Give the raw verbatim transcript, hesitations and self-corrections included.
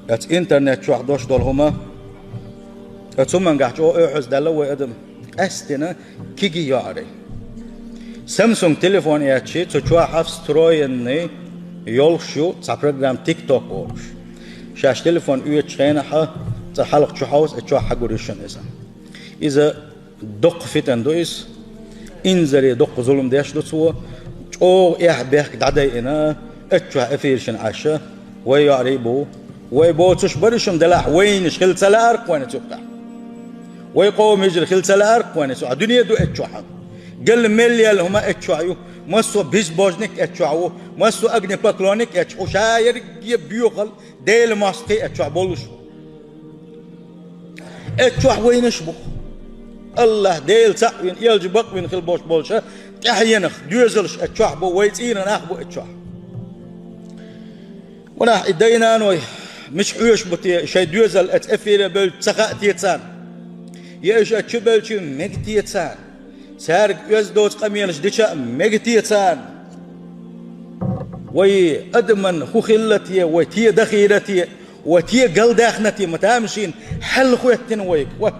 Эцу интернет чохь долуш долу хӀума, эцу хӀумангахь чӀогӀа оьхьаздаьлла вай адам. Къаьстина киги йоӀарий. Samsung телефон эцчи, цу чохь встроенный йолуш ю цхьа программа TikTok олуш. Шаьш телефон оьцучу хенахь цкъа хьалха чу хьовса, эцу чохь хьагур ю шуна иза. Иза доккха фитна ду иза. Инзаре доккха зулам деш ду цо. ЧӀогӀа эхь-бехк дӀадайина, эцу чохь эфиршна Ӏаш, вай йоӀарий бу. Вай боцуш бара шуна делахь, вайнаш хила ца лаьара-кх вайна цу юккъехь. Вай къоман йижарий хила ца лаьара-кх вайна цу юккъехь. Дуьне ду эцу чохь. Галли мел яьлла хӀума эцу чохь ю. Массо а безбожник эцу чохь ву. Массо а огнепоклонник эцу чохь ву. Ша ерриге боьхалла, Делан мостагӀий эцу чохь болуш бу. Эцу чохь вайнаш бу. АллахӀ Дела цхьаъ вина, элча бакъ вина хила болуш болча тӀаьхьенах доьзалш эцу чохь бу, вай цӀийнан нах бу эцу чохь. Ванах и дай-наной мича хьоьжуш бу те, шайн доьзал эцу эфире бевлча ца хаьа те царна? Я уьш эцу чу бевлча мега те царна? Цаьрга оьзда доцу къамелаш дича а мега те царна? Вай адаман хӀун хилла те, вай те дахийра те, вай те галдаьхна те, ма тамашийна хьал хӀоьттина вайга. Вай